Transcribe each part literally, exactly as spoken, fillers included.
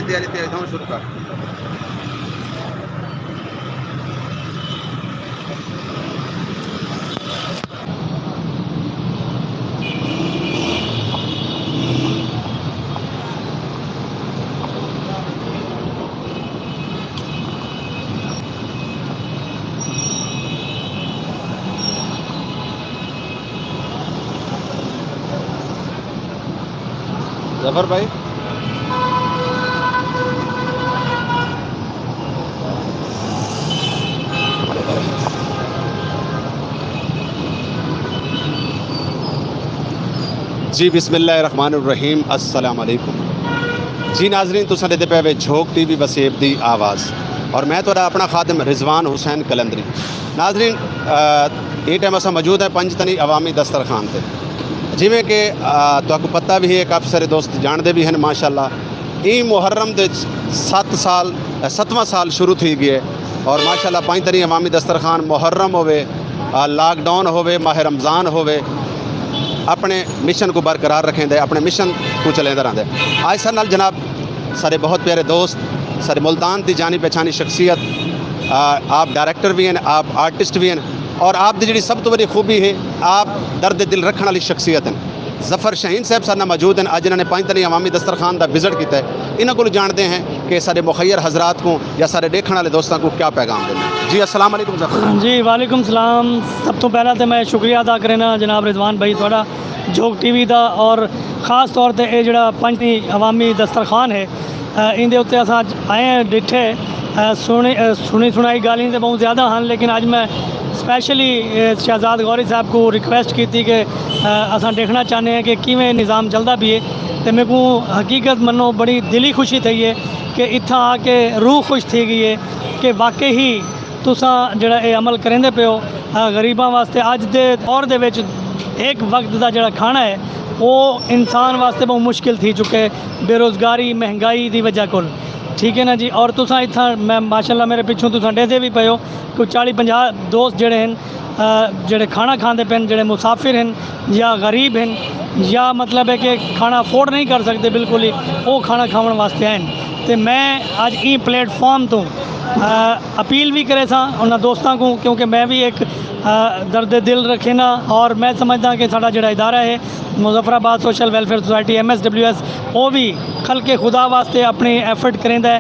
تیاری تیاری تھاؤں شروع کر۔ ظفر بھائی۔ جی، بسم اللہ الرحمن الرحیم، السلام علیکم۔ جی ناظرین، تساں ݙیہدے پئے وے جھوک ٹی وی وسیب دی آواز، اور میں تہاݙا اپݨا خادم رضوان حسین قلندری۔ ناظرین، آ، ایں ٹائم اساں موجود ہیں پنج تنی عوامی دسترخوان تے۔ جیویں کہ، آ، تہاکوں پتہ وی ہے، کافی سارے دوست ڄاݨدے وی ہن، ماشاءاللہ۔ ایں محرم دے ست سال، ستواں سال شروع تھی ڳئے، اور ماشاءاللہ پنج تنی عوامی دسترخوان، محرم ہووے، آ، لاک ڈاؤن ہووے، ماہ رمضان ہووے، اپݨے مشن کوں برقرار رکھیندے، اپݨے مشن کوں چلیندا رہندے۔ آج ساݙے نال جناب ساݙے بہت پیارے دوست، ساݙے ملتان دی جانی پہچانی شخصیت، آ، آپ ڈائریکٹر وی ہن، آپ آرٹسٹ وی ہن، اور آپ دی جڑی سب توں وݙی خوبی ہے، آپ درد دل رکھݨ والی شخصیت ہن۔ ظفر شاہین صاحب ساݙے نال موجود ہن، اڄ انہاں نے پنج تنی عوامی دسترخوان دا وزٹ کیتا ہے۔ انہاں کولوں ڄاݨدے ہیں کہ ساݙے مخیر حضرات کوں یا ساݙے ݙیکھݨ والے دوستاں کوں کیا پیغام ݙیندے۔ جی، السلام علیکم ظفر۔ جی، وعلیکم السلام۔ سب توں پہلا تے میں شکریہ ادا کرینا جناب رضوان بھائی تہاݙا، جھوک ٹی وی دا، اور خاص طور تے اے جڑا پنج تنی عوامی دسترخوان ہے، آ، ایندے اتے اساں اڄ آئے ہیں، ݙٹھے، آ، سُݨی، آ، سُݨی سُݨائی ڳالھیں تے ٻہوں زیادہ ہن، لیکن اڄ میں اسپیشلی، آ، شہزاد غوری صاحب کوں ریکویسٹ کیتی کہ، آ، اساں ݙیکھݨا چاہندے ہیں کہ کیویں نظام چلدا پئے۔ تے میکوں حقیقت منو بڑی دلی خوشی تھئی ہے کہ اتھاں آ کے روح خوش تھی ڳئی ہے کہ واقعی تساں جڑا اے عمل کریندے پئے ہو، آ، غریباں واسطے اڄ دے دور دے وچ ہک وقت دا جڑا کھانا ہے، او انسان واسطے ٻہوں مشکل تھی چکے، بے روزگاری، مہنگائی دی وجہ کول، ٹھیک ہے نا جی۔ اور تساں اتھاں، میں ماشاءاللہ میرے پچھوں تساں ݙیہدے وی پئے ہو، کوئی چالیہہ پنجاہ دوست جڑے ہن، آ، جڑے کھانا کھاندے پئے ہن، جڑے مسافر ہن یا غریب ہن یا مطلب ہے کہ کھانا افورڈ نہیں کر سڳدے بالکل ہی، او کھانا کھاوݨ واسطے آئے ہن۔ تے میں اڄ ایں پلیٹ فارم توں، آ، اپیل وی کریساں انہاں دوستاں کوں، کیونکہ میں وی ہک، آ، درد دل رکھینا، اور میں سمجھداں کہ ساݙا جڑا ادارہ ہے Muzaffarabad social welfare society, M S W S, او وی خلق خدا واسطے اپݨی ایفرٹ کریندا ہے۔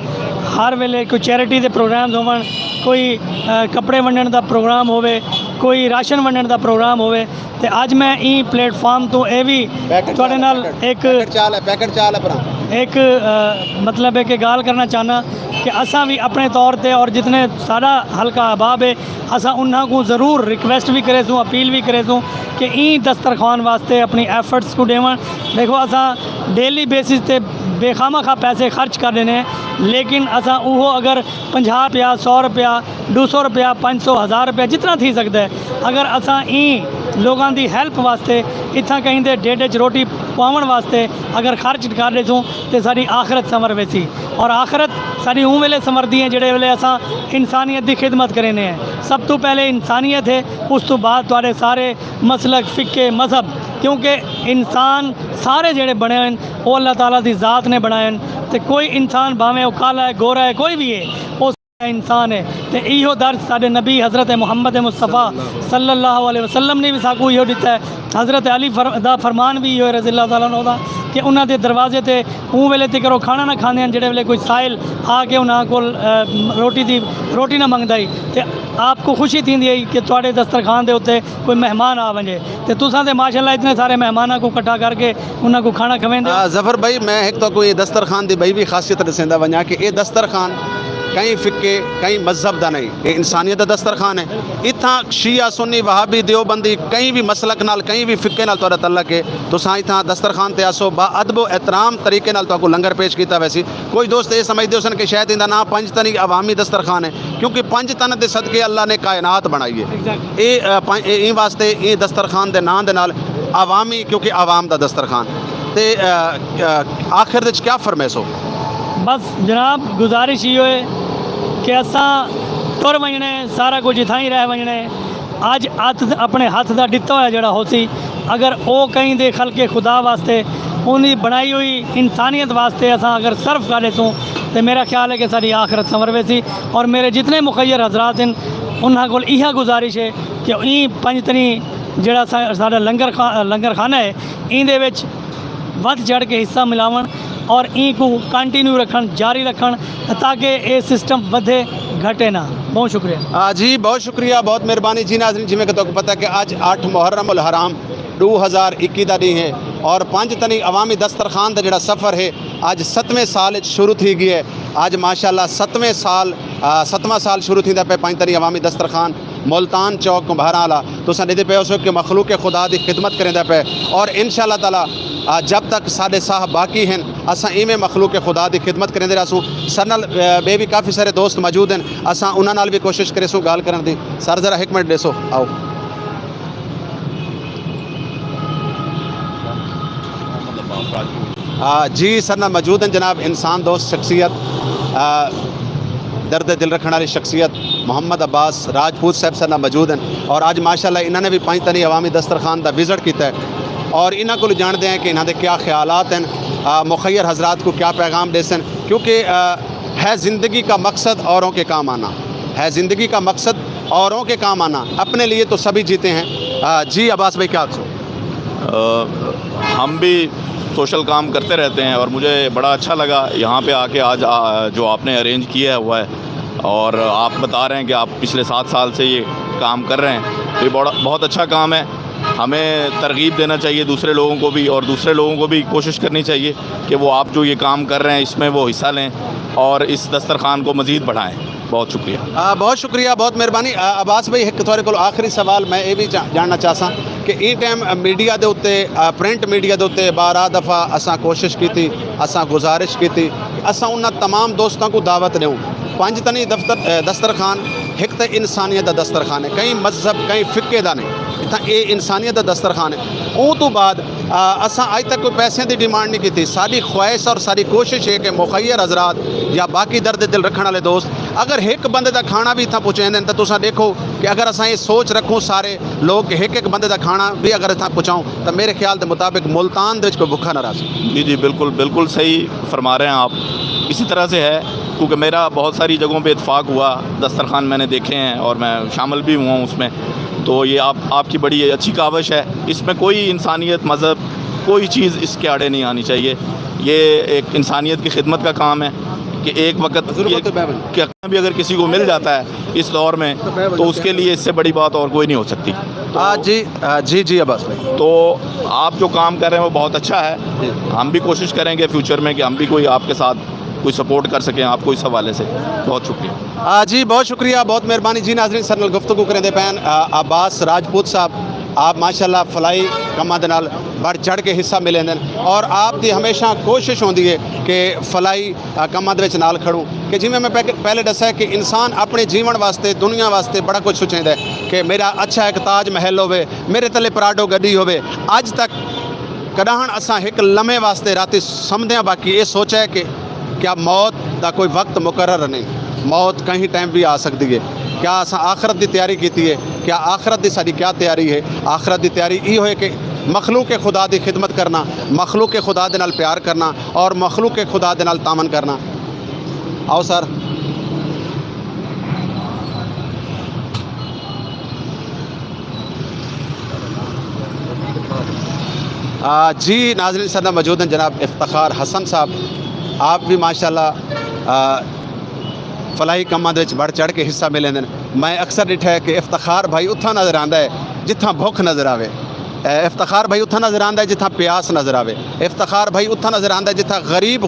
ہر ویلے کوئی چیریٹی دے پروگرامز ہووݨ، کوئی، آ، کپڑے ونڈݨ دا پروگرام ہووے، کوئی راشن ونڈݨ دا پروگرام ہووے، تے اڄ میں ایں پلیٹ فارم توں اے وی پیکٹ تہاݙے چا لے، نال پیکٹ، ایک، پیکٹ چا لے، پیکٹ چا لے پرا۔ ایک، آ، مطلب ہے کہ ڳالھ کرݨا چاہنا کہ اساں وی اپݨے طور تے، اور جتنے ساݙا حلقہ احباب ہے، اساں انہاں کوں ضرور ریکویسٹ وی کریسوں، اپیل وی کریسوں کہ ایں دسترخوان واسطے اپݨی ایفرٹس کوں ݙیوݨ۔ ݙیکھو، اساں ڈیلی بیسس تے بے خامہ خواہ پیسے خرچ کر ݙینے ہیں، لیکن اساں اوہو اگر پنجاہ روپیہ، سو روپیہ، ݙو سو روپیہ، پنج سو، ہزار روپیہ، جتنا تھی سڳدا ہے، اگر اساں ایں لوکاں دی ہیلپ واسطے، اتھاں کہیں دے ڈھڈ اچ روٹی پواوݨ واسطے اگر خرچ کر ݙیسوں، تے ساݙی آخرت سنور ویسی۔ اور آخرت ساݙی اوں ویلے سنوردی ہے جڑے ویلے اساں انسانیت دی خدمت کرینے ہیں۔ سب توں پہلے انسانیت ہے، اس توں بعد تہاݙے سارے مسلک، فقے، مذہب، کیونکہ انسان سارے جڑے بݨے ہن، او اللہ تعالیٰ دی ذات نے بݨائے ہن۔ تے کوئی انسان، بھاویں او کالا ہے، گورا ہے، کوئی وی ہے، او انسان ہے۔ تے ایہو درس ساݙے نبی حضرت محمد مصطفیٰ صلی اللہ علیہ وسلم نے وی ساکوں ایہو ݙتا ہے۔ حضرت علی فر-، دا فرمان وی ایہو ہے رضی اللہ تعالیٰ عنہ دا، کہ انہاں دے دروازے تے اوں ویلے تکر او کھانا نہ کھاندے ہن جڑے ویلے کوئی سائل آ کے انہاں کول، آ، روٹی دی، روٹی نہ منگدا ہئی۔ تے آپ کوں خوشی تھیندی ہئی کہ تہاݙے دسترخوان دے اتے کوئی مہمان آ ونڄے۔ تے تساں تے ماشاءاللہ اتنے سارے مہماناں کوں اکٹھا کر کے انہاں کوں کھانا کھویندے ہو۔ آ، ظفر بھائی، میں ہک تہاکوں اے دسترخوان دی ٻئی وی خاصیت ݙسیندا ونڄاں کہ اے دسترخوان کہیں فقے، کہیں مذہب دا نہیں، اے انسانیت دا دسترخوان ہے۔ اتھاں شیعہ، سنی، وہابی، دیوبندی، کہیں وی مسلک نال، کہیں وی فقے نال تہاݙا تعلق ہے، تساں اتھاں دسترخوان تے آسو، با ادب و احترام طریقے نال تہاکوں لنگر پیش کیتا ویسی۔ کچھ دوست اے سمجھدے ہوسن کہ شاید ایندا ناں پنج تنی عوامی دسترخوان ہے، کیونکہ پنج تن دے صدقے اللہ نے کائنات بݨائی ہے۔ ایگزیکٹلی۔ اے، آ، پنج، اے، ایں واسطے ایں دسترخوان دے ناں دے نال عوامی، کیونکہ عوام دا دسترخوان۔ تے، آ، آ، آخر وچ کیا فرمیسو؟ بس جناب، گزارش ایہو ہے کہ اساں ٹر ونڄݨے، سارا کجھ اتھاں ہی رہ ونڄݨے۔ اڄ ہتھ، اپݨے ہتھ دا ݙتا ہویا جڑا ہوسی، اگر او کہیں دے خلق خدا واسطے اوندی بݨائی ہوئی انسانیت واسطے اساں اگر صرف کر ݙیسوں تے میرا خیال ہے کہ ساݙی آخرت سنور ویسی۔ اور میرے جتنے مخیر حضرات ہن، انہاں کول ایہا گزارش ہے کہ ایں پنج تنی جڑا سا-، ساݙا لنگر خا-، لنگر خانہ ہے، ایندے وچ ودھ چڑھ کے حصہ ملاوݨ اور ایں کوں کنٹینیو رکھݨ، جاری رکھݨ، تاکہ اے سسٹم ودھے، گھٹے نہ۔ بہت شکریہ۔ آ، جی، بہت شکریہ، بہت مہربانی۔ جی ناظرین، جیویں کہ تہاکوں پتہ ہے کہ اڄ اٹھ محرم الحرام ݙو ہزار اکی دا ݙینہہ ہے اور پنج تنی عوامی دسترخوان دا جڑا سفر ہے، اڄ ستویں سال وچ شروع تھی ڳیا ہے۔ اڄ ماشاءاللہ ستویں سال، آ، ستواں سال شروع تھیندا پئے پنج تنی عوامی دسترخوان ملتان چوک کمبھارا والا۔ تساں ݙیہدے پئے ہوسو کہ مخلوق خدا دی خدمت کریندا پئے اور انشاءاللہ تعالیٰ، آ، جب تک ساݙے ساہ باقی ہن، اساں ایویں مخلوق خدا دی خدمت کریندے رہسوں۔ ساݙے نال، آ، ٻئے وی کافی سارے دوست موجود ہن، اساں انہاں نال وی کوشش کریسوں ڳالھ کرݨ دی۔ سر، ذرا ہک منٹ ݙیسو، آؤ۔ آ، جی، ساݙے نال موجود ہن جناب انسان دوست شخصیت، آ، درد دل رکھݨ والی شخصیت محمد عباس راجپوت صاحب ساݙے نال موجود ہن اور اڄ ماشاءاللہ انہاں نے وی پنج تنی عوامی دسترخوان دا وزٹ کیتا ہے اور انہاں کولوں ڄاݨدے ہیں کہ انہاں دے کیا خیالات ہن، آ، مخیر حضرات کوں کیا پیغام ݙیسن، کیونکہ، آ، ہے زندگی کا مقصد اوروں کے کام آنا، ہے زندگی کا مقصد اوروں کے کام آنا، اپنے لیے تو سبھی جیتے ہیں۔ آ، جی عباس بھائی، کیا آکھسو؟ آ، ہم بھی سوشل کام کرتے رہتے ہیں اور مجھے بڑا اچھا لگا یہاں پہ آ کے آج، آ، جو آپ نے ارینج کیا ہوا ہے اور آپ بتا رہے ہیں کہ آپ پچھلے سات سال سے یہ کام کر رہے ہیں، تو یہ بڑا، بہت اچھا کام ہے۔ ہمیں ترغیب دینا چاہیے دوسرے لوگوں کو بھی اور دوسرے لوگوں کو بھی کوشش کرنی چاہیے کہ وہ آپ جو یہ کام کر رہے ہیں اس میں وہ حصہ لیں اور اس دسترخوان کو مزید بڑھائیں۔ بہت شکریہ۔ آ، بہت شکریہ، بہت مہربانی۔ آ، عباس بھائی، ہک تہاݙے کولوں آخری سوال میں اے وی جا-، ڄاݨݨا چاہساں کہ ایں ٹائم میڈیا دے اتے، آ، پرنٹ میڈیا دے اتے بارہا دفعہ اساں کوشش کیتی، اساں گزارش کیتی کہ اساں انہاں تمام دوستاں کوں دعوت ݙیوں۔ پنج تنی دفتر، آ، دسترخوان ہک تے انسانیت دا دسترخوان ہے، کہیں مذہب، کہیں فقے دا نہیں، اتھاں اے انسانیت دا دسترخوان ہے۔ اوں توں بعد آ، اساں اڄ تک کوئی پیسیاں دی ڈیمانڈ نہیں کیتی۔ ساݙی خواہش اور ساݙی کوشش ہے کہ مخیر حضرات یا باقی درد دل رکھݨ والے دوست اگر ہک بندے دا کھاݨا وی اتھاں پہنچیندن تاں تساں ݙیکھو کہ اگر اساں اے سوچ رکھوں سارے لوگ کہ ہک ہک بندے دا کھاݨا وی اگر اتھاں پہنچاؤں تاں میرے خیال دے مطابق ملتان دے وچ کوئی بھکھا نہ رہسی۔ جی جی، بالکل، بالکل صحیح فرما رہے ہیں آپ۔ اسی طرح سے ہے، کیونکہ میرا بہت ساری جگہوں پہ اتفاق ہوا، دسترخوان میں نے دیکھے ہیں اور میں شامل بھی ہوا ہوں اس میں۔ تو یہ آپ، آپ کی بڑی اچھی کاوش ہے۔ اس میں کوئی انسانیت، مذہب، کوئی چیز اس کے آڑے نہیں آنی چاہیے۔ یہ ایک انسانیت کی خدمت کا کام ہے کہ ایک وقت یہ، کہ بھی اگر کسی کو مل جاتا ہے اس دور میں، تو اس کے لیے اس سے بڑی بات اور کوئی نہیں ہو سکتی۔ تو آ، جی، آ، جی، جی، عباس بھائی۔ تو آپ جو کام کر رہے ہیں وہ بہت اچھا ہے۔ جی۔ ہم بھی کوشش کریں گے فیوچر میں کہ ہم بھی کوئی آپ کے ساتھ کوئی سپورٹ کر سکیں آپ کو اس حوالے سے۔ بہت شکریہ۔ آ، جی، بہت شکریہ، بہت مہربانی۔ جی ناظرین، ساݙے نال گفتگو کریندے پئے ہن، آ، عباس راجپوت صاحب۔ آپ ماشاءاللہ فلاحی کماں دے نال بڑھ چڑھ کے حصہ ملیندن اور آپ دی ہمیشہ کوشش ہوندی ہے کہ فلاحی، آ، کماں دے وچ نال کھڑوں کہ جیویں میں پہلے، پہلے ݙسیا کہ انسان اپݨے جیوݨ واسطے، دنیا واسطے بڑا کچھ سوچیندا ہے کہ میرا اچھا ہک تاج محل ہووے، میرے تلے پراڈو گݙی ہووے۔ اڄ تک کݙاہݨ اساں ہک لمحے واسطے راتی سمدیاں باقی اے سوچا ہے کہ کیا موت دا کوئی وقت مقرر نہیں؟ موت کہیں ٹائم وی آ سڳدی ہے۔ کیا اساں آخرت دی تیاری کیتی ہے؟ کیا آخرت دی ساݙی کیا تیاری ہے؟ آخرت دی تیاری ایہو ہے کہ مخلوق خدا دی خدمت کرنا، مخلوق خدا دے نال پیار کرنا اور مخلوق خدا دے نال تعاون کرنا۔ آؤ سر۔ آ، جی ناظرین، ساݙے نال موجود ہیں جناب افتخار حسن صاحب۔ آپ وی ماشاءاللہ، آ، فلاحی کماں دے وچ بڑھ چڑھ کے حصہ ملیندن۔ میں اکثر ݙٹھا ہے کہ افتخار بھائی اتھاں نظر آندا ہے جتھاں بھکھ نظر آوے۔ اے، افتخار بھائی اتھاں نظر آندا ہے جتھاں پیاس نظر آوے۔ افتخار بھائی اتھاں نظر آندا ہے جتھاں غریب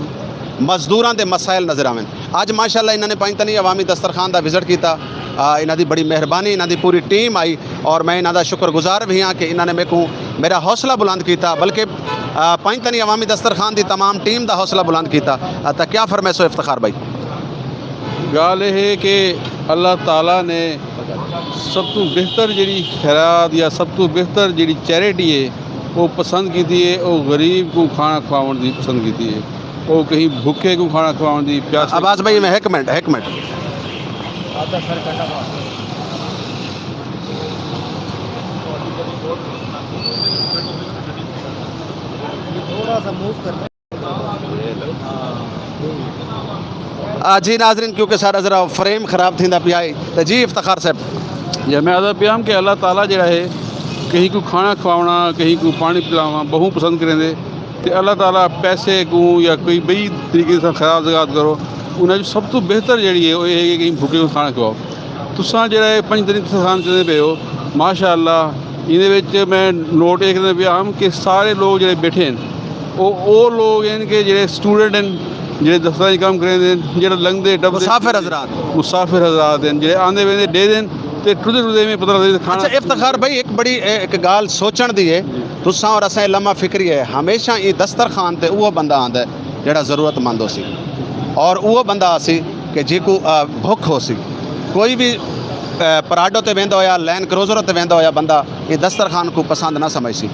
مزدوراں دے مسائل نظر آون۔ اڄ ماشاءاللہ انہاں نے پنج تنی عوامی دسترخوان دا وزٹ کیتا۔ آ، انہاں دی بڑی مہربانی، انہاں دی پوری ٹیم آئی اور میں انہاں دا شکر گزار وی ہاں کہ انہاں نے میکوں میرا حوصلہ بلند کیتا، بلکہ، آ، پنج تنی عوامی دسترخوان دی تمام ٹیم دا حوصلہ بلند کیتا۔ آ، تاں کیا فرمیسو افتخار بھائی؟ ڳالھ اے ہے کہ اللہ تعالیٰ نے سب توں بہتر جیڑھی خیرات یا سب توں بہتر جیڑھی چیریٹی ہے، او پسند کیتی ہے، او غریب کوں کھانا کھواوݨ دی پسند کیتی ہے۔ او کہیں بھکے کوں کھانا کھواوݨ دی، پیاسے عباس بھائی، میں ہک منٹ، ہک منٹ۔ آ، جی ناظرین، کیونکہ سارا ذرا فریم خراب تھیندا پیا ہے، تے جی افتخار صاحب۔ جی، میں آہدا پیام کہ اللہ تعالیٰ جڑا ہے، کہیں کوں کھانا کھواونا، کہیں کوں پانی پلاونا بہوں پسند کریندے۔ تے اللہ تعالیٰ پیسے کوں یا کوئی بئی طریقے سے خیرات زکوٰۃ کرو، انہاں جو سب تو بہتر جڑی ہے، وہ یہ ہے کہ کہیں بھوکے کوں کھانا کھواؤ۔ تساں جڑا ہے پنج دن دسترخوان چلے پئے ہو، ماشاء اللہ، ایندے وچ میں نوٹ اے کریندے پیا ہم کہ سارے لوگ جڑے بیٹھے ہیں، او، او لوگ ہیں کہ جڑے اسٹوڈنٹ ہیں، جڑے دفتراں وچ کم کریندے ہیں، جڑے لنگھدے ڈبدے، مسافر حضرات۔ مسافر حضرات ہیں، جڑے آندے ویندے ڈے دن تے ٹردے ٹردے میں پتہ لگدے کھانا۔ اچھا افتخار بھائی، ایک بڑی، اے، ایک گال سوچن دی ہے۔ جی۔ تساں اور اساں لمحہ فکری ہے، ہمیشہ ای دسترخوان تے اوہ بندہ آندا ہے جڑا ضرورت مند ہو سی، اور اوہ بندہ آسی کہ جیکو، آ، بھک ہو سی۔ کوئی بھی، آ، پراڈو تے ویندا ہویا، لینڈ کروزر تے ویندا ہویا بندہ اے دسترخوان کو پسند نہ سمجھ سی۔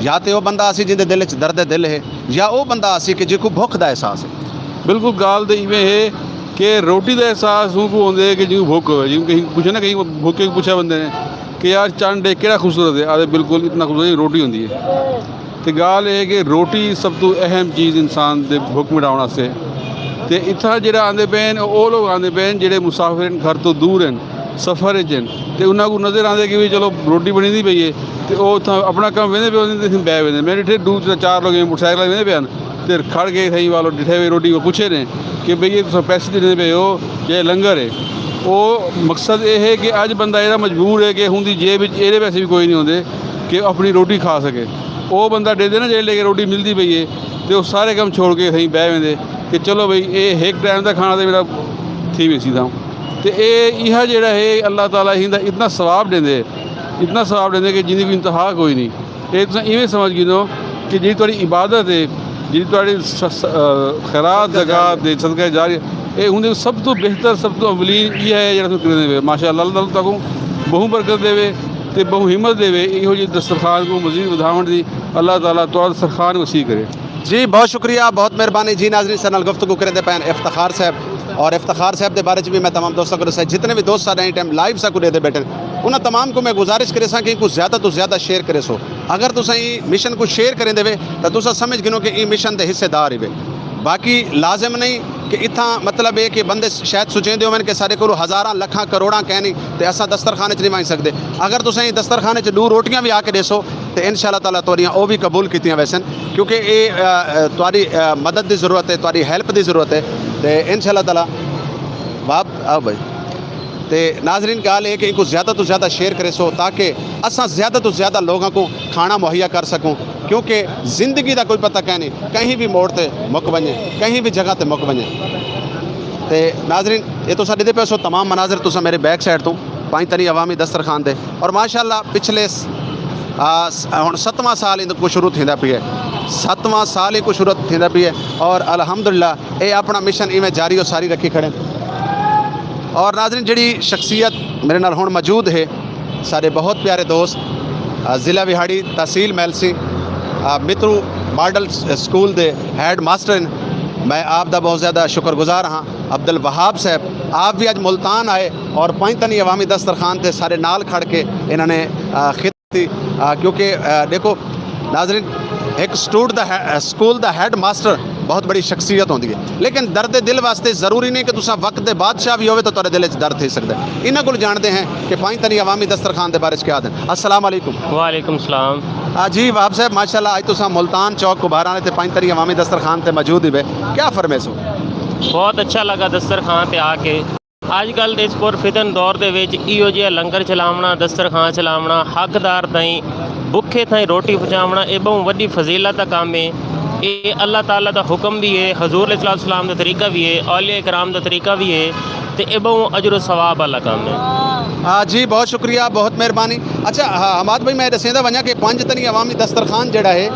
یا تے او بندہ آسی جیندے دل وچ درد دل ہے، یا او بندہ آسی کہ جیکوں بھک دا احساس ہے۔ بالکل، گال تے ایویں ہے کہ روٹی دا احساس اونکوں ہوندے ہے کہ جیوں بھک ہوئے، جیوں کہیں پوچھے نا، کہیں بھوکے کوں پوچھا بندے نے کہ یار چن ڈے کیڑا خوبصورت ہے، آہدے بالکل اتنا خوبصورت روٹی ہوندی ہے۔ تے گال اے ہے کہ روٹی سب توں اہم چیز انسان دے بھک مٹاوݨ واسطے۔ تے اتھاں جڑا آندے پئے ہن، او لوگ آندے پئے ہن جڑے مسافر ہن، گھر توں دور ہن، سفر وچ ہن، تے انہاں کوں نظر آندے کہ وی چلو روٹی بݨیندی پئی ہے، تے او اتھاں اپݨا کم ویندے پئے ہوندے تے اتھاں ٻہہ ویندے۔ میں ݙٹھے ݙو چار لوگ موٹر سائیکل ویندے پئے ہن، تے کھڑ کے سئیں والو ݙٹھے ہوئے روٹی کوں پچھے نے کہ بھئی اے تساں پیسے ݙیندے پئے ہو یا اے لنگر ہے؟ او مقصد اے ہے کہ اڄ بندہ ایݙا مجبور ہے کہ اوندی جیب وچ ایݙے پیسے وی کوئی نہیں ہوندے کہ اپݨی روٹی کھا سکے۔ او بندہ ݙیندے نا جیڑھے لے کے روٹی ملدی پئی ہے، تے او سارے کم چھوڑ کے سئیں ٻہہ ویندے کہ چلو بھئی اے ہک ٹائم دا کھانا تے میݙا تھی ویسی تھا۔ تے اے ایہا جیڑھا ہے اللہ تعالیٰ ایندا اتنا ثواب ݙیندے، اتنا ثواب ݙیندے کہ جیندی کوئی انتہا کوئی نہیں۔ اے تساں ایویں سمجھ گھنو کہ جیڑھی تہاݙی عبادت ہے، جیڑھی تہاݙی س-، س-، آ، خیرات، زکوٰۃ ہے، صدقہ جاریہ، اے اوندے سب توں بہتر، سب توں اولین ایہا ہے جیڑھا تساں کریندے پئے۔ ماشاءاللہ، اللہ تعالیٰ تہاکوں بہوں برکت ݙیوے تے بہوں ہمت ݙیوے، ایہو جہے دسترخوان کوں مزید ودھاوݨ دی اللہ تعالیٰ تہاݙا دسترخوان وسیع کرے۔ جی، بہت شکریہ، بہت مہربانی۔ جی ناظرین، ساݙے نال گفتگو کریندے پئے ہن افتخار صاحب، اور افتخار صاحب دے بارے چ وی میں تمام دوستاں کوں ݙسایا، جتنے وی دوست ساݙے ایں ٹائم لائیو ساکوں ݙیہدے ٻیٹھن، انہاں تمام کوں میں گزارش کریساں کہ اینکوں زیادہ توں زیادہ شیئر کریسو۔ اگر تساں ایں مشن کوں شیئر کریندے وے تاں تساں سمجھ گھنو کہ ایں مشن دے حصے دار ہیوے۔ باقی لازم نہیں کہ اتھاں مطلب اے کہ بندے شاید سوچیندے ہوون کہ ساݙے کولوں ہزاراں لکھاں کروڑاں کائنی تے اساں دسترخوان وچ نہیں ونڄ سڳدے۔ اگر تساں ایں دسترخوان وچ ݙو روٹیاں وی آ کے ݙیسو تے انشاءاللہ تعالیٰ تہاݙیاں او وی قبول کیتیاں ویسن، کیونکہ اے، آ، آ، تہاݙی، آ، مدد دی ضرورت ہے، تہاݙی ہیلپ دی ضرورت ہے۔ تے انشاءاللہ تعالیٰ واب آؤ بھائی۔ تے ناظرین، گالھ ہے کہ اینکوں زیادہ توں زیادہ شیئر کریسو تاکہ اساں زیادہ توں زیادہ لوگاں کوں کھانا مہیا کر سکوں، کیونکہ زندگی دا کوئی پتہ کائنی، کہیں وی موڑ تے مک ونڄے، کہیں وی جگہ تے مک ونڄے۔ تے ناظرین، اے تساں ݙیہدے پئے سو تمام مناظر تساں میݙے بیک سائیڈ توں پنج تنی عوامی دسترخوان دے، اور ماشاءاللہ پچھلے س-، آ، س-، ہݨ ستواں سال ایندے کوں شروع تھیندا پیا ہے، ستواں سال اینکوں شروع تھیندا پیا ہے، اور الحمدللہ اے اپݨا مشن ایویں جاری و ساری رکھی کھڑے ہیں۔ اور ناظرین، جڑی شخصیت میݙے نال ہݨ موجود ہے، ساݙے بہت پیارے دوست، آ، ضلع وہاڑی، تحصیل میلسی، آ، مترو ماڈل س-، سکول دے ہیڈ ماسٹر ہیں۔ میں آپ دا بہت زیادہ شکر گزار ہاں، عبدالوہاب صاحب۔ آپ وی اڄ ملتان آئے اور پنج تنی عوامی دسترخوان تے ساݙے نال کھڑ کے انہاں نے، آ، خط تھی، آ، کیونکہ، آ، ݙیکھو ناظرین، ہک سٹوڈ دا ہے-، سکول دا ہیڈ ماسٹر بہت بڑی شخصیت ہوندی ہے، لیکن درد دل واسطے ضروری نہیں کہ تساں وقت دے بادشاہ وی ہووے تاں تہاݙے دل وچ درد تھی سڳدا ہے۔ انہاں کول ڄاݨدے ہیں کہ پنج تنی عوامی دسترخوان دے بارے چ کیا آہدن۔ السلام علیکم۔ وعلیکم السلام۔ آ، جی وہاب صاحب، ماشاءاللہ اڄ تساں ملتان چوک کبھارا نے تے پنج تنی عوامی دسترخوان تے موجود ہیوے، کیا فرمیسو؟ بہت اچھا لگا دسترخوان تے آ کے۔ اڄ کل دے اس پرفتن دور دے وچ ایہو جہا لنگر چلاوݨا، دسترخوان چلاوݨا، حقدار تائیں، بکھے تائیں روٹی پہنچاوݨا، اے ٻہوں وݙی فضیلت دا کم ہے۔ اے اللہ تعالیٰ دا حکم وی ہے، حضور علیہ الصلوۃ والسلام دا طریقہ وی ہے، اولیاء کرام دا طریقہ وی ہے، تے اے ٻہوں اجر و ثواب والا کم ہے۔ آ، جی، بہت شکریہ، بہت مہربانی۔ اچھا، ہا، حماد بھائی، میں ݙسیندا ونڄاں کہ پنج تنی عوامی دسترخوان جڑا ہے،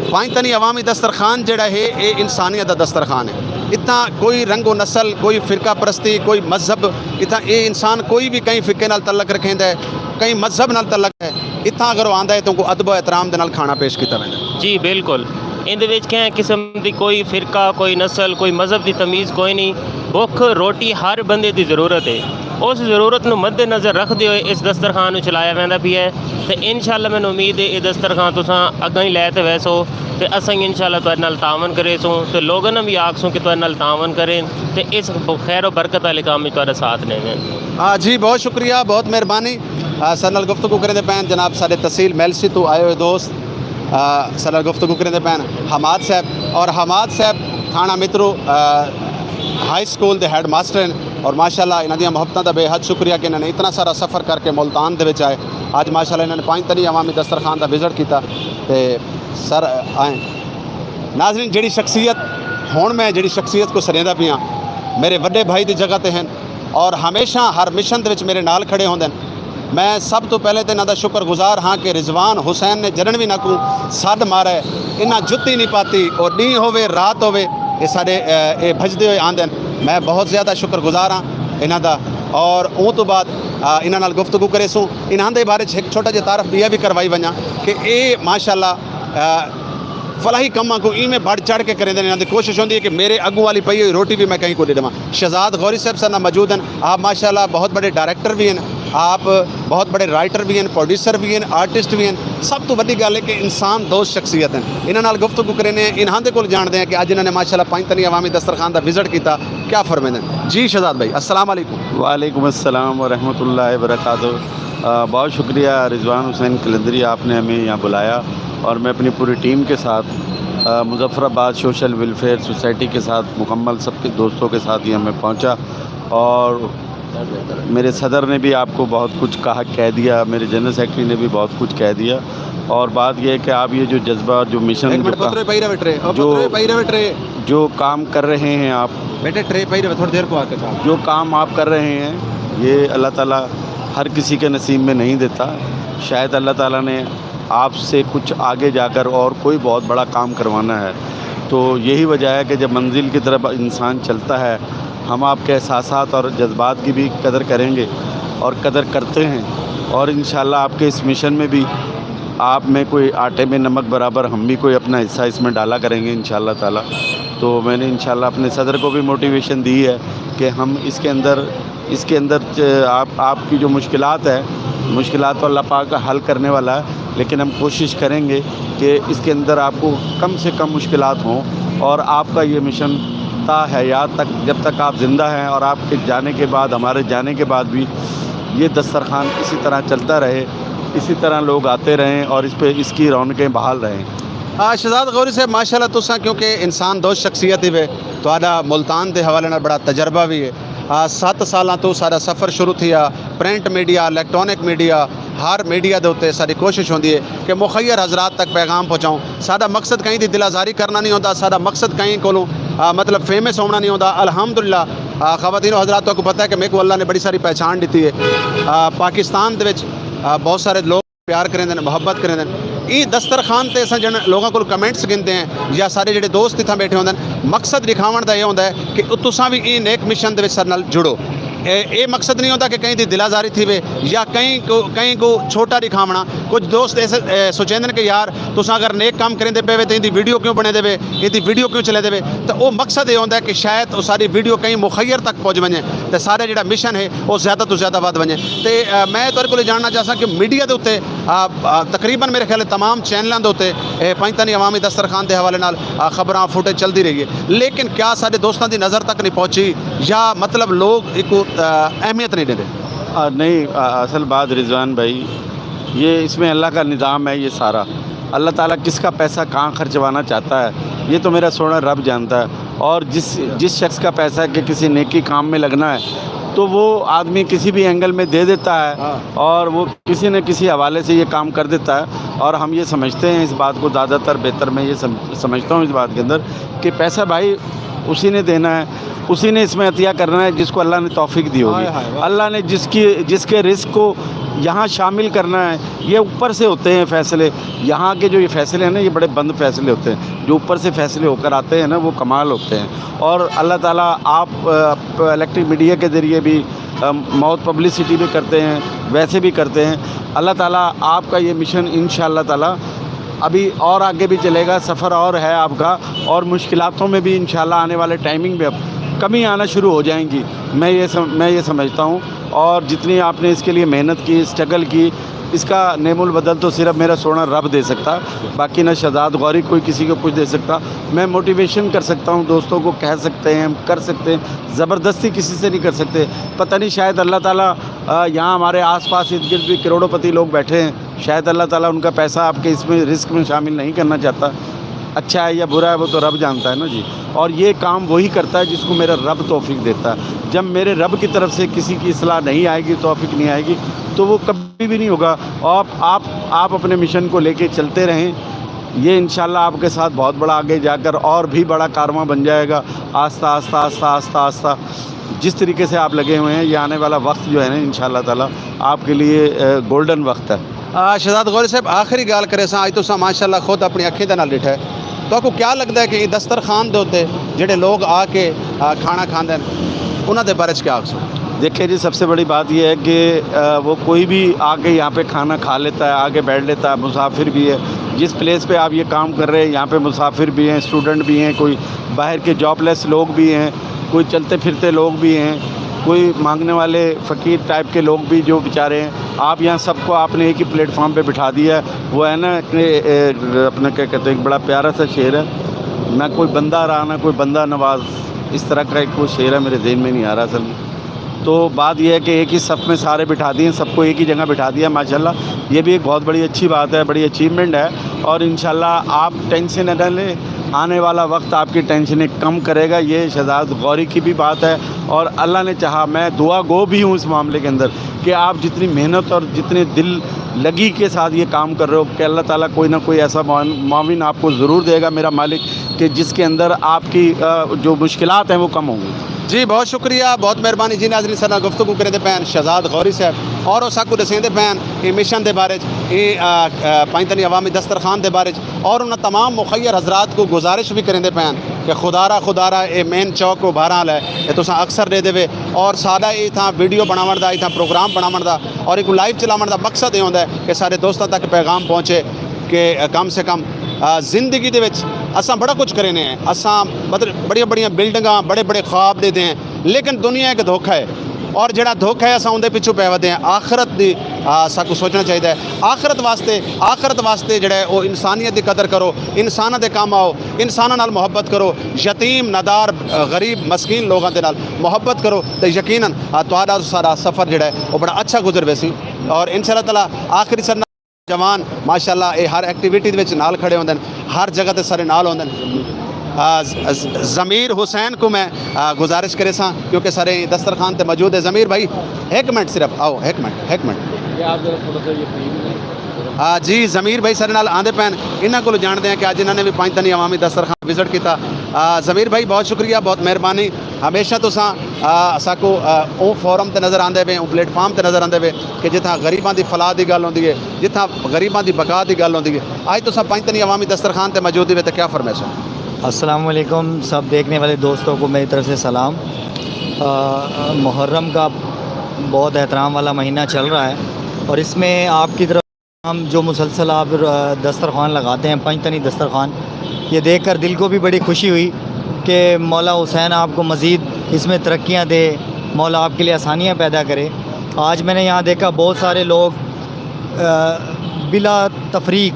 پنج تنی عوامی دسترخوان جڑا ہے، اے انسانیت دا دسترخوان ہے۔ اتھاں کوئی رنگ و نسل، کوئی فرقہ پرستی، کوئی مذہب، اتھاں اے انسان کوئی وی کہیں فرقے نال تعلق رکھیندا ہے، کہیں مذہب نال تعلق ہے، اتھاں اگر او آندا ہے تاں اونکوں ادب و احترام دے نال کھانا پیش کیتا ویندا ہے۔ جی بالکل، ایندے وچ کہیں قسم دی کوئی فرقہ، کوئی نسل، کوئی مذہب دی تمیز کوئی نہیں۔ بکھ روٹی ہر بندے دی ضرورت ہے، اس ضرورت نوں مد نظر رکھدے ہوئے اس دسترخوان نوں چلایا ویندا پیا ہے۔ تے انشاءاللہ مینوں امید ہے اے دسترخوان تساں اگاں ہی لے تے ویسو تے اساں انشاءاللہ تہاڈے نال تعاون کریسوں تے لوگاں نوں وی آکھسوں کہ تہاڈے نال تعاون کریں تے اس خیر و برکت والے کام وچ تہاڈا ساتھ ڈیون۔ آ، جی، بہت شکریہ، بہت مہربانی۔ آ، سر نال گفتگو کریندے پئے ہن جناب ساڈے تحصیل میلسی توں آئے ہوئے دوست، آ، سر نال گفتگو کریندے پئے ہن حماد صاحب۔ اور حماد صاحب تھانہ مترو، آ، ہائی سکول دے ہیڈ ماسٹر ہن، اور ماشاءاللہ انہاں دیاں محبتاں دا بے حد شکریہ کہ انہاں نے اتنا سارا سفر کر کے ملتان دے وچ آئے۔ اج ماشاءاللہ انہاں نے پنج تنی عوامی دسترخوان دا وزٹ کیتا تے سر آئے۔ ناظرین، جڑی شخصیت ہن میں جڑی شخصیت کو سریندا پیاں، میرے وڈے بھائی دی جگہ تے ہن اور ہمیشہ ہر مشن دے وچ میرے نال کھڑے ہوندے ہن۔ میں سب توں پہلے تے انہاں دا شکر گزار ہاں کہ رضوان حسین نے جنن وی نہ کو سڈ مارا ہے۔ انہاں جتی نہیں پاتی، اور ڈینہہ ہووے رات ہووے، اے ساڈے، اے بھجدے ہوئے آندے ہن۔ میں بہت زیادہ شکر گزار ہاں انہاں دا۔ اور اوں تو بعد، آ، انہاں نال گفتگو کریسوں۔ انہاں دے بارے چ ہک چھوٹا جہا تعارف ٻیا وی کروائی ونجاں کہ اے ماشاءاللہ، آ، فلاحی کماں کوں ایویں بڑھ چڑھ کے کریندے نے، انہاں دی کوشش ہوندی ہے کہ میرے اگوں والی پئی ہوئی روٹی وی میں کہیں کوں نہ ݙیواں۔ شہزاد غوری صاحب ساݙے نال موجود ہن۔ آپ ماشاءاللہ بہت بڑے ڈائریکٹر وی ہن، آپ بہت بڑے رائٹر وی ہن، پروڈیوسر وی ہن، آرٹسٹ وی ہن۔ سب توں وݙی ڳالھ ہے کہ انسان دوست شخصیت ہن۔ انہاں نال گفتگو کریندے ہیں، انہاں دے کول ڄاݨدے ہیں کہ اڄ انہاں نے ماشاءاللہ پنج تنی عوامی دسترخوان دا وزٹ کیتا، کیا فرمیندے ہن۔ جی شہزاد بھائی، السلام علیکم۔ وعلیکم السلام ورحمۃ اللہ وبرکاتہ۔ آ، بہت شکریہ رضوان حسین قلندری، آپ نے ہمیں یہاں بلایا اور میں اپنی پوری ٹیم کے ساتھ، آ، مظفر آباد سوشل ویلفیئر سوسائٹی کے ساتھ مکمل سب کے دوستوں کے ساتھ یہاں میں پہنچا اور میرے صدر نے بھی آپ کو بہت کچھ کہا، کہہ دیا، میرے جنرل سیکرٹری نے بھی بہت کچھ کہہ دیا۔ اور بات یہ ہے کہ آپ یہ جو جذبہ اور جو مشن، ایک جو منٹ، کا- پترے پائی رہے، ٹرے، او جو- پترے پائی رہے، ٹرے۔ جو کام کر رہے ہیں آپ، بیٹے، ٹرے پائی رہے، تھوڑی دیر کو آ کے کھاؤ۔ جو کام آپ کر رہے ہیں، یہ اللہ تعالیٰ ہر کسی کے نصیب میں نہیں دیتا۔ شاید اللہ تعالیٰ نے آپ سے کچھ آگے جا کر اور کوئی بہت بڑا کام کروانا ہے۔ تو یہی وجہ ہے کہ جب منزل کی طرف انسان چلتا ہے، ہم آپ کے احساسات اور جذبات کی بھی قدر کریں گے اور قدر کرتے ہیں، اور انشاءاللہ آپ کے اس مشن میں بھی آپ میں کوئی آٹے میں نمک برابر ہم بھی کوئی اپنا حصہ اس میں ڈالا کریں گے انشاءاللہ تعالیٰ۔ تو میں نے انشاءاللہ اپنے صدر کو بھی موٹیویشن دی ہے کہ ہم اس کے اندر اس کے اندر چ- آپ آپ کی جو مشکلات ہے، مشکلات تو اللہ پاک حل کرنے والا ہے، لیکن ہم کوشش کریں گے کہ اس کے اندر آپ کو کم سے کم مشکلات ہوں اور آپ کا یہ مشن تا حیات تک، جب تک آپ زندہ ہیں اور آپ کے جانے کے بعد، ہمارے جانے کے بعد بھی یہ دسترخوان اسی طرح چلتا رہے، اسی طرح لوگ آتے رہیں اور اس پہ اس کی رونقیں بحال رہیں۔ آ، شہزاد غوری صاحب، ماشاءاللہ تساں کیونکہ انسان دوست شخصیت ہی وے، تہاڈا ملتان دے حوالے نال بڑا تجربہ بھی ہے۔ آ، ست سالاں تو سارا سفر شروع تھیا، پرنٹ میڈیا، الیکٹرانک میڈیا، ہر میڈیا دے اُتے ساری کوشش ہوندی ہے کہ مخیر حضرات تک پیغام پہنچاؤں۔ سارا مقصد کہیں دی دل آزاری کرنا نہیں ہوندا، سارا مقصد کہیں کولوں، آ، مطلب فیمس ہونا نہیں ہوندا۔ الحمدللہ، آ، خواتین و حضرات، تہاکوں پتہ ہے کہ میکوں اللہ نے بڑی ساری پہچان ݙتی ہے۔ آ، پاکستان دے وچ، آ، بہت سارے لوگ پیار کریندن، محبت کریندن۔ ایں دسترخوان تے اساں جن لوگاں کول کمنٹس گھندے ہیں یا سارے جڑے دوست اتھاں بیٹھے ہوندن، مقصد ݙکھاوݨ دا اے ہوندا ہے کہ تساں وی ایں نیک مشن دے وچ ساݙے نال جڑو۔ اے، اے مقصد نہیں ہوندا کہ کہیں دی دل آزاری تھیوے یا کہیں کو، کہیں کو چھوٹا ݙکھاوݨا۔ کچھ دوست ایسے، اے، سوچیندن کہ یار تساں اگر نیک کام کریندے پئے وے تے ایندی ویڈیو کیوں بݨیندے وے، ایندی ویڈیو کیوں چلیندے وے؟ تے او مقصد اے ہوندا ہے کہ شاید او ساری ویڈیو کہیں مخیر تک پہنچ ونڄے تے سارا جڑا مشن ہے او زیادہ توں زیادہ ودھ ونڄے۔ تے، اے، میں تہاݙے کولوں جاننا چاہساں کہ میڈیا دے اُتے آ، آ، تقریباً میرے خیال ہے تمام چینلاں دے اُتے، اے، پنجتانی عوامی دسترخوان دے حوالے نال، آ، خبراں، فوٹیج چلدی رہی ہے، لیکن کیا ساݙے دوستاں دی نظر تک نہیں پہنچی یا مطلب لوگ ایکوں، آ، اہمیت نہیں ݙیندے؟ آ، نہیں، آ، اصل بات رضوان بھائی، یہ اس میں اللہ کا نظام ہے، یہ سارا اللہ تعالیٰ کس کا پیسہ کہاں خرچوانا چاہتا ہے، یہ تو میرا سوہݨا رب جانتا ہے۔ اور جس جس شخص کا پیسہ ہے کہ کسی نیکی کام میں لگنا ہے، تو وہ آدمی کسی بھی اینگل میں دے دیتا ہے، اور وہ کسی نہ کسی حوالے سے یہ کام کر دیتا ہے۔ اور ہم یہ سمجھتے ہیں اس بات کو، زیادہ تر بہتر میں یہ سم- سمجھتا ہوں اس بات کے اندر کہ پیسہ بھائی اسی نے دینا ہے، اسی نے اس میں عطیہ کرنا ہے جس کو اللہ نے توفیق دی ہوگی۔ اللہ نے جس کی جس کے رزق کو یہاں شامل کرنا ہے، یہ اوپر سے ہوتے ہیں فیصلے۔ یہاں کے جو یہ فیصلے ہیں نا، یہ بڑے بند فیصلے ہوتے ہیں۔ جو اوپر سے فیصلے ہو کر آتے ہیں نا، وہ کمال ہوتے ہیں۔ اور اللہ تعالیٰ آپ، آ، الیکٹرک میڈیا کے ذریعے بھی، آ، بہت پبلسٹی بھی کرتے ہیں، ویسے بھی کرتے ہیں۔ اللہ تعالیٰ آپ کا یہ مشن انشاءاللہ تعالیٰ ابھی اور آگے بھی چلے گا، سفر اور ہے آپ کا، اور مشکلاتوں میں بھی انشاءاللہ آنے والے ٹائمنگ میں اب کمی آنا شروع ہو جائیں گی۔ میں یہ سم- میں یہ سمجھتا ہوں، اور جتنی آپ نے اس کے لیے محنت کی، اسٹرگل کی، اس کا نعم البدل تو صرف میرا سونا رب دے سکتا۔ باقی نہ شہزاد غوری کوئی کسی کو کچھ دے سکتا۔ میں موٹیویشن کر سکتا ہوں، دوستوں کو کہہ سکتے ہیں، ہم کر سکتے ہیں، زبردستی کسی سے نہیں کر سکتے۔ پتہ نہیں، شاید اللہ تعالیٰ، آ، یہاں ہمارے آس پاس ارد گرد بھی کروڑوں پتی لوگ بیٹھے ہیں، شاید اللہ تعالیٰ ان کا پیسہ آپ کے اس میں رزق میں شامل نہیں کرنا چاہتا۔ اچھا ہے یا برا ہے، وہ تو رب جانتا ہے نا جی۔ اور یہ کام وہی کرتا ہے جس کو میرا رب توفیق دیتا ہے۔ جب میرے رب کی طرف سے کسی کی اصلاح نہیں آئے گی، توفیق نہیں آئے گی، تو وہ کبھی بھی نہیں ہوگا۔ آپ آپ آپ اپنے مشن کو لے کے چلتے رہیں۔ یہ انشاءاللہ آپ کے ساتھ بہت بڑا، آگے جا کر اور بھی بڑا کارواں بن جائے گا۔ آہستہ آہستہ آہستہ آہستہ آہستہ جس طریقے سے آپ لگے ہوئے ہیں، یہ آنے والا وقت جو ہے نا، انشاءاللہ تعالیٰ آپ کے لیے، اے، گولڈن وقت ہے۔ آ، شہزاد غوری صاحب، آخری ڳالھ کریساں، اڄ تساں ماشاءاللہ خود اپݨی اکھیں دے نال ݙٹھا ہے، تہاکوں کیا لڳدا ہے کہ ایں دسترخوان دے اتے جڑے لوگ آ کے، آ، کھانا کھاندے ہن، انہاں دے بارے چ کیا آکھسو؟ دیکھیں جی، سب سے بڑی بات یہ ہے کہ، آ، وہ کوئی بھی آ کے یہاں پہ کھانا کھا لیتا ہے، آ کے بیٹھ لیتا ہے، مسافر بھی ہے۔ جس پلیس پہ آپ یہ کام کر رہے ہیں، یہاں پہ مسافر بھی ہیں، اسٹوڈنٹ بھی ہیں، کوئی باہر کے جاب لیس لوگ بھی ہیں، کوئی چلتے پھرتے لوگ بھی ہیں، کوئی مانگنے والے فقیر ٹائپ کے لوگ بھی جو بیچارے ہیں۔ آپ یہاں سب کو آپ نے ایک ہی پلیٹ فارم پہ بٹھا دیا ہے۔ وہ ہے نا کہ، اے، اپنا کیا کہتے ہیں، ایک بڑا پیارا سا شعر ہے، "نہ کوئی بندہ رہا، نہ کوئی بندہ نواز"، اس طرح کا ایک وہ شعر ہے، میرے ذہن میں نہیں آ رہا اصل میں۔ تو بات یہ ہے کہ ایک ہی صف میں سارے بٹھا دیے، سب کو ایک ہی جگہ بٹھا دیا، ماشاءاللہ۔ یہ بھی ایک بہت بڑی اچھی بات ہے، بڑی اچیومنٹ ہے، اور انشاءاللہ آپ ٹینشن نہ لیں، آنے والا وقت آپ کی ٹینشنیں کم کرے گا۔ یہ شہزاد غوری کی بھی بات ہے، اور اللہ نے چاہا، میں دعا گو بھی ہوں اس معاملے کے اندر کہ آپ جتنی محنت اور جتنے دل لگی کے ساتھ یہ کام کر رہے ہو کہ اللہ تعالیٰ کوئی نہ کوئی ایسا معاون معاون آپ کو ضرور دے گا، میرا مالک، کہ جس کے اندر آپ کی، آ، جو مشکلات ہیں وہ کم ہوں گی۔ جی، بہت شکریہ، بہت مہربانی جی۔ ناظرین، سارے نال گفتگو کریندے پئے ہن شہزاد غوری صاحب، اور او ساکوں ݙسیندے پئے ہن ایں مشن دے بارے چ، ایں، آ، آ، پنجتنی عوامی دسترخوان دے بارے چ، اور انہاں تمام مخیر حضرات کوں گزارش وی کریندے پئے ہن کہ خدا را، خدا را، اے مین چوک و بہرحال ہے، اے تساں اکثر ݙیہدے وے، اور ساݙا اے اتھاں ویڈیو بݨاوݨ دا، اتھاں پروگرام بݨاوݨ دا، اور ایکوں لائیو چلاوݨ دا مقصد اے ہوندا ہے کہ سارے دوستاں تک پیغام پہنچے کہ کم سے کم، آ، زندگی دے وچ اساں بڑا کچھ کرینے ہیں، اساں مطلب بڑیاں بڑیاں بلڈنگاں، بڑے بڑے خواب ݙیہدے ہیں، لیکن دنیا ایک دھوکا ہے، اور جڑا دھوکا ہے اساں اوندے پچھوں پے ودے ہیں۔ آخرت دی، آ، ساکوں سوچنا چاہیدا ہے۔ آخرت واسطے، آخرت واسطے جڑا ہے او انسانیت دی قدر کرو، انساناں دے کم آؤ، انساناں نال محبت کرو، یتیم، ندار، آ، غریب، مسکین لوگاں دے نال محبت کرو، تے یقیناً، آ، تہاݙا سارا سفر جڑا ہے او بڑا اچھا گزر ویسی۔ اور انشاءاللہ تعالیٰ آخری سر جوان ماشاءاللہ اے ہر ایکٹیویٹی دے وچ نال کھڑے ہوندے ہن، ہر جگہ تے سارے نال ہوندے ہن۔ آ، ز-، ز-، ضمیر حسین کوں میں، آ، گزارش کریساں کیونکہ سارے دسترخوان تے موجود ہے۔ ضمیر بھائی، ہک منٹ صرف، آؤ، ہک منٹ، ہک منٹ۔ یہ آپ ذرا تھوڑا سا یہ پین میں ذرا آ، جی، ضمیر بھائی سارے نال آندے پئے ہن، انہاں کولوں جاندے ہیں کہ اڄ انہاں نے بھی پنجتنی عوامی دسترخوان وزٹ کیتا۔ آ، ضمیر بھائی، بہت شکریہ، بہت مہربانی۔ ہمیشہ تساں، آ، ساکوں، آ، اوں فورم تے نظر آندے وے، اوں پلیٹ فارم تے نظر آندے وے کہ جتھاں غریباں دی فلاح دی ڳالھ ہوندی ہے، جتھاں غریباں دی بقا دی ڳالھ ہوندی ہے۔ اڄ تساں پنجتنی عوامی دسترخوان تے موجود ہوئے تے کیا فرمائیسو؟ السلام علیکم، سب دیکھنے والے دوستوں کو میری طرف سے سلام۔ آ، محرم کا بہت احترام والا مہینہ چل رہا ہے اور اس میں آپ کی طرف ہم جو مسلسل آپ، آ، دسترخوان لگاتے ہیں، پنجتنی دسترخوان، یہ دیکھ کر دل کو بھی بڑی خوشی ہوئی کہ مولا حسین آپ کو مزید اس میں ترقیاں دے، مولا آپ کے لیے آسانیاں پیدا کرے۔ آج میں نے یہاں دیکھا بہت سارے لوگ، آ، بلا تفریق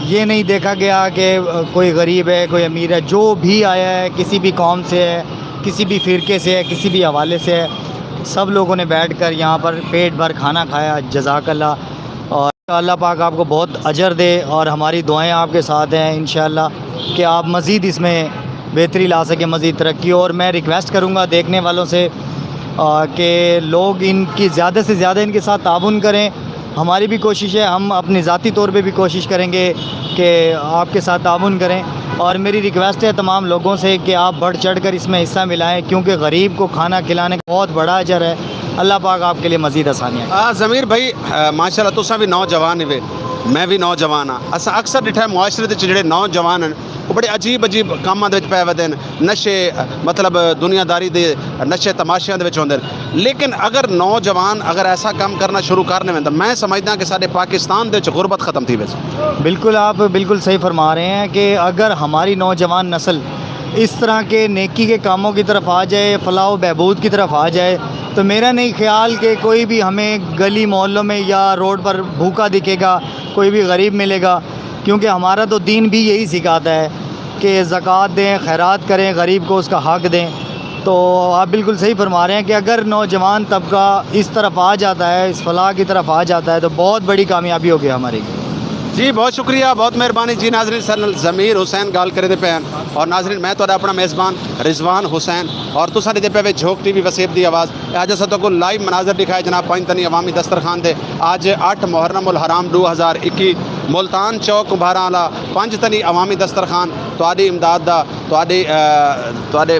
یہ نہیں دیکھا گیا کہ، آ، کوئی غریب ہے، کوئی امیر ہے، جو بھی آیا ہے، کسی بھی قوم سے ہے، کسی بھی فرقے سے ہے، کسی بھی حوالے سے ہے، سب لوگوں نے بیٹھ کر یہاں پر پیٹ بھر کھانا کھایا۔ جزاک اللہ۔ اور اللہ پاک آپ کو بہت اجر دے اور ہماری دعائیں آپ کے ساتھ ہیں انشاءاللہ کہ آپ مزید اس میں بہتری لا سکیں، مزید ترقی ہو۔ اور میں ریکویسٹ کروں گا دیکھنے والوں سے، آ، کہ لوگ ان کی زیادہ سے زیادہ ان کے ساتھ تعاون کریں۔ ہماری بھی کوشش ہے، ہم اپنی ذاتی طور پہ بھی کوشش کریں گے کہ آپ کے ساتھ تعاون کریں۔ اور میری ریکویسٹ ہے تمام لوگوں سے کہ آپ بڑھ چڑھ کر اس میں حصہ ملائیں، کیونکہ غریب کو کھانا کھلانے کا بہت بڑا اجر ہے۔ اللہ پاک آپ کے لیے مزید آسانیاں کرے۔ آ، ضمیر بھائی، آ، ماشاءاللہ تساں بھی نوجوان ہی وے، میں بھی نوجوان ہاں۔ اساں اکثر ݙٹھا ہے معاشرے دے وچ جڑے نوجوان ہیں، وہ بڑے عجیب عجیب کاماں دے وچ پے ودے ہیں، نشے، مطلب دنیا داری دے نشے تماشیاں دے وچ ہوندے ہیں۔ لیکن اگر نوجوان اگر ایسا کام کرنا شروع کر ݙیون تاں میں سمجھدا کہ ساݙے پاکستان دے وچ غربت ختم تھی ویسی۔ بالکل، آپ بالکل صحیح فرما رہے ہیں کہ اگر ہماری نوجوان نسل اس طرح کے نیکی کے کاموں کی طرف آ جائے، فلاح و بہبود کی طرف آ جائے، تو میرا نہیں خیال کہ کوئی بھی ہمیں گلی محلوں میں یا روڈ پر بھوکا دکھے گا، کوئی بھی غریب ملے گا، کیونکہ ہمارا تو دین بھی یہی سکھاتا ہے کہ زکوٰۃ دیں، خیرات کریں، غریب کو اس کا حق دیں۔ تو آپ بالکل صحیح فرما رہے ہیں کہ اگر نوجوان طبقہ اس طرف آ جاتا ہے، اس فلاح کی طرف آ جاتا ہے، تو بہت بڑی کامیابی ہوگی ہماری۔ جی، بہت شکریہ، بہت مہربانی جی۔ ناظرین، سر نال ضمیر حسین ڳالھ کریندے پئے ہن۔ اور ناظرین، میں تہاݙا اپݨا میزبان رضوان حسین، اور تساں ݙیہدے پئے وے جھوک ٹی وی وسیب دی آواز۔ تے اڄ اساں تہاکوں لائیو مناظر ݙکھائے جناب، پنج تنی عوامی دسترخوان دے۔ اڄ اٹھ محرم الحرام ݙو ہزار اکی، ملتان چوک کمبھاراں والا پنج تنی عوامی دسترخوان تہاݙی امداد دا، تہاݙی، آ، تہاݙے،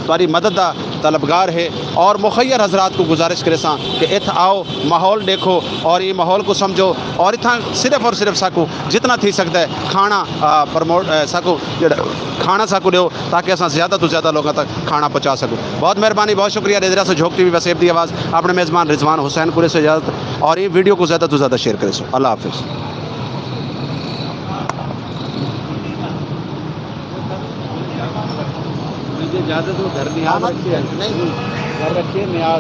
تہاݙی مدد دا طلبگار ہے، اور مخیر حضرات کوں گزارش کریساں کہ اتھ آؤ، ماحول ݙیکھو اور ایں ماحول کوں سمجھو، اور اتھاں صرف اور صرف ساکوں جتنا تھی سڳدا ہے کھاݨا، آ، پروموٹ، آ، ساکوں جیڑھا کھاݨا ساکوں ݙیو، تاکہ اساں زیادہ توں زیادہ لوکاں تک کھاݨا پہنچا سڳوں۔ بہت مہربانی، بہت شکریہ۔ ݙیہدے رہسو جھوک ٹی وی وسیب دی آواز، اپݨے میزبان رضوان حسین کوں ݙیسو اجازت، اور ایں ویڈیو کوں زیادہ توں زیادہ شیئر کریسو۔ اللہ حافظ۔ مجھے اجازت ہو، گھر نیاز رکھیے۔ نہیں۔ گھر رکھیے نیاز۔